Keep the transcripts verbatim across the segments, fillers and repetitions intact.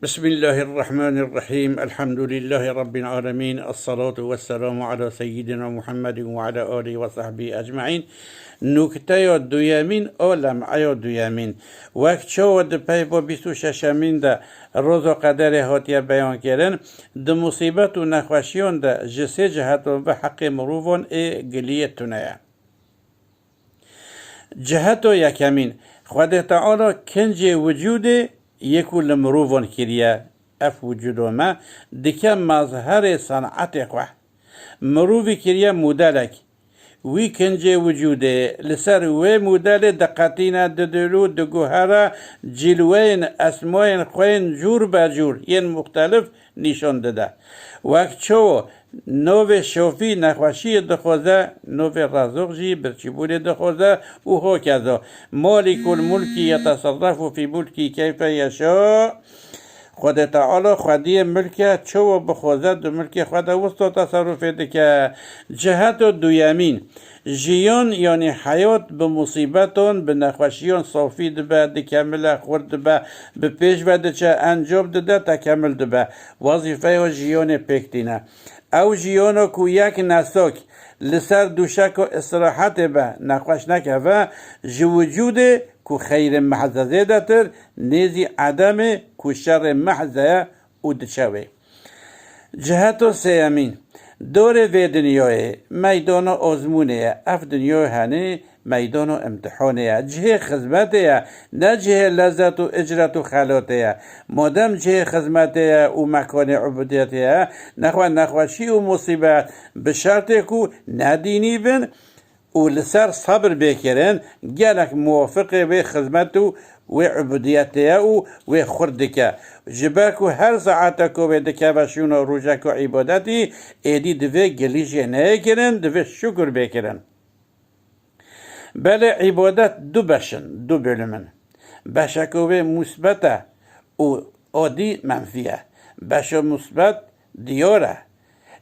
بسم الله الرحمن الرحيم. الحمد لله رب العالمين. الصلاة والسلام على سيدنا محمد وعلى آله وصحبه أجمعين. Nukteya duyemîn a lem'eya duyemîn. Wek çawa di peyva bîst û şeşemîn de roza qederê hatiye beyan kirin, di musîbet û nexweşiyan de ji sê cihetan ve heqê mirovan ê giliyê tune ye. Ciheto yekemîn, Xwedê Teala kincê wicûdê yê ku li mirovan kiriye, ev wicûdo me dike mezherê sen'etê xwe. Mirovî kiriye modelek. Wî kincê wicûdê li ser wê modelê diqetîne, didilû, diguhere, cîlweyên, esmayên xwe yên cûr be cûr yên muxtelif nîşan dide. Wek çawa navê şafî nexweşiyê dixwaze, navê rezoq jî birçîbûnê dixwaze û hakeza. Malikul mulkî yeteserrefu fî mulkî keyfe yeşa. Xwedê Teala xwediyê milk e, çawa bixwaze di milkê xwe de wisa teserrufê dike. Ciheto duyemîn, jiyan, yanî heyat, bi musîbetan, bi nexweşiyan safî dibe, dikemile, xurt dibe, bi pêş ve diçe, encam dide, tekemil dibe. Wezîfeya jiyanê pêk tîne. Ew jiyana ku yek nesak li ser dûşeka îstirahetê be, nexweş nekeve, ji wicûdê ku xeyrê mehz e zêdetir, nêzî edemê ku şerê mehz e û diçe wê. Ciheto sêyemîn, dorê vê dinyayê meydana azmûnê ye. Ev dinyayê henê meydana imtihanê ye. Cihê xizmetê ye, ne cihê lezzet û icret û xelatê ye. Madem cihê xizmetê ye û mekanê ubudiyetê ye, nexwe nexweşî û musîbet bi şertê ku ne dînî bin, û li ser sebir bê kirin, gelek muwafiqê wê xizmet û wê ubudiyetê ye û wê xurt dike. Ji ber ku her saete ku wê dikeve şûna rojeka îbadetî, êdî divê gilî jê neyê kirin, divê şukir bê kirin. Belê îbadet du beş in, du bölüm in. Beşeke wê musbet e û odî menfî ye. Beşa musbet diyar e.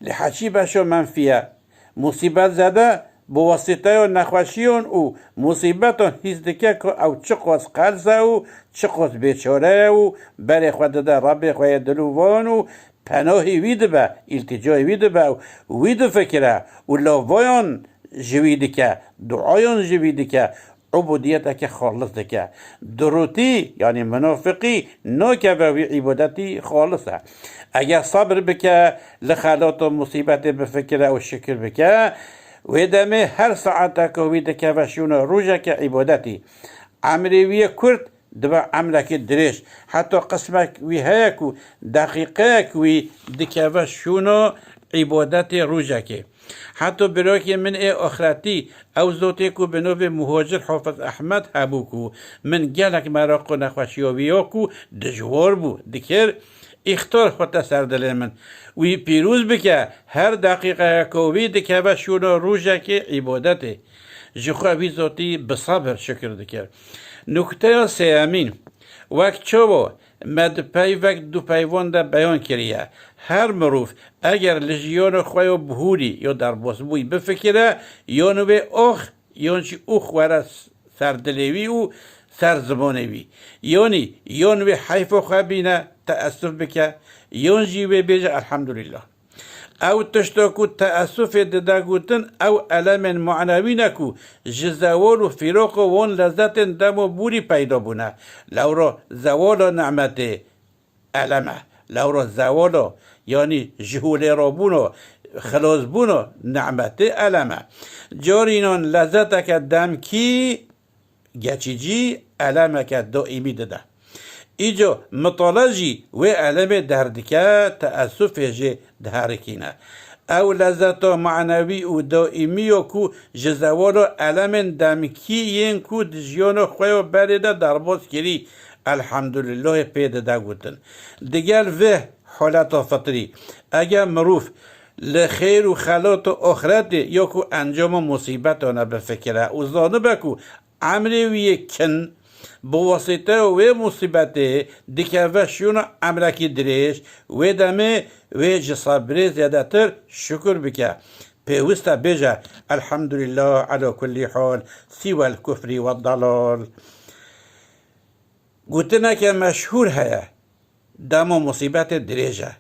Lê heçî beşa menfî ye. Musîbet zede bi wasîteya nexweşiyan û musîbetan hîs dike ku ew çiqas qels e û çiqas bêçare ye û berê xwe dide Rebbê xwe yê dilovan û penahî wî dibe, îltîcayê wî dibe û wî difikire û lavayan ji wî dike, duayan ji wî dike, ubudiyeteke xalis dike. Durûtî, yanî munafiqî, nakeve wî îbadetî xalis e. Eger sebir bike, li xelat û musîbetê bifikire û şikir bike, wê demê her saeteke wî dikeve şûna rojeke îbadetî. Emrê wî yê kurt dibe emrekî dirêj. Heta qismek wî heye ku deqîqeyek wî dikeve şûna îbadetê rojekê. Heta birokê min ê axretî, ew zotê ku bi navê Muhacir Hafiz Ehmed hebû ku min gelek meraq û nexweşiya wî ya ku dijwar bû, dikir, îxtar xwete ser dilê min. Wî pîroz bike, her deqîqeyeka wî dikeve şûna rojekê îbadetê. Ji xwe wî zotî bi sebir şikir dikir. Nukteya sêyemîn, wek çawa me di peyvek du peyvan de beyan kiriye, her mirov eger li jiyana xwe ya bihûrî ya derbasbûyî bifikire, yan wê ax, yan jî ûx were ser dilê wî û ser zimanê wî. Yanî, yan wê heyfa xwe bîne, teessuf bike, yan jî wê bêje, Elhamdulillah. Ew tişta ku teessufê dide gotin, ew elemên manewî ne ku ji zewal û fîroqa wan lezzetên dem û borî peyda bûne. Lewra zewala nimetê elem e. Lewra zewala, yanî ji holê rabûna, xilasbûna nimetê elem e. Carînan lezzeteke demkî, geçîcî, elemeke daîmî dide. Îco mitole jî wê elemê derdike, teessufê jê diherikîne. Ew lezzeta manewî û daîmî yo ku ji zewala elemên demkî yên ku di jiyana xwe ya berê de derbas kirî, Elhamdulillahê pê dide gotin. Digel vê haleta fitrî, eger mirov li xêr û xelat û axretê ya ku encama musîbetan e bifikire û zanibe ku emrê wî yê kin, bi wasîteya wê musîbetê dikeve şûna emrekî dirêj, wê demê wê ji sebrê zêdetir şukir bike. Pêwist e bêje, Elhamdulillah ela kullî hal, sîwel kufrî we delal. Gotineke meşhûr heye. Dema musîbetê dirêj e.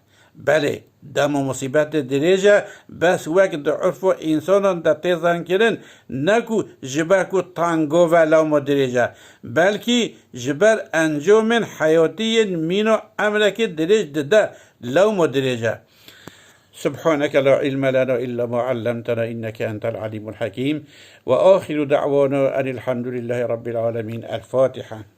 Belê, dema musîbetê dirêj e, bes wek di urf û însanan de tê zankirin, ne ku ji ber ku tango ve lewma dirêj e, belkî ji ber encamên heyatî yên mîna emrekê dirêj dide lewma dirêj e. سبحانك لا علم لنا إلا ما علمتنا إنك أنت العليم الحكيم. وآخر دعوانا أن الحمد لله رب العالمين. الفاتحة.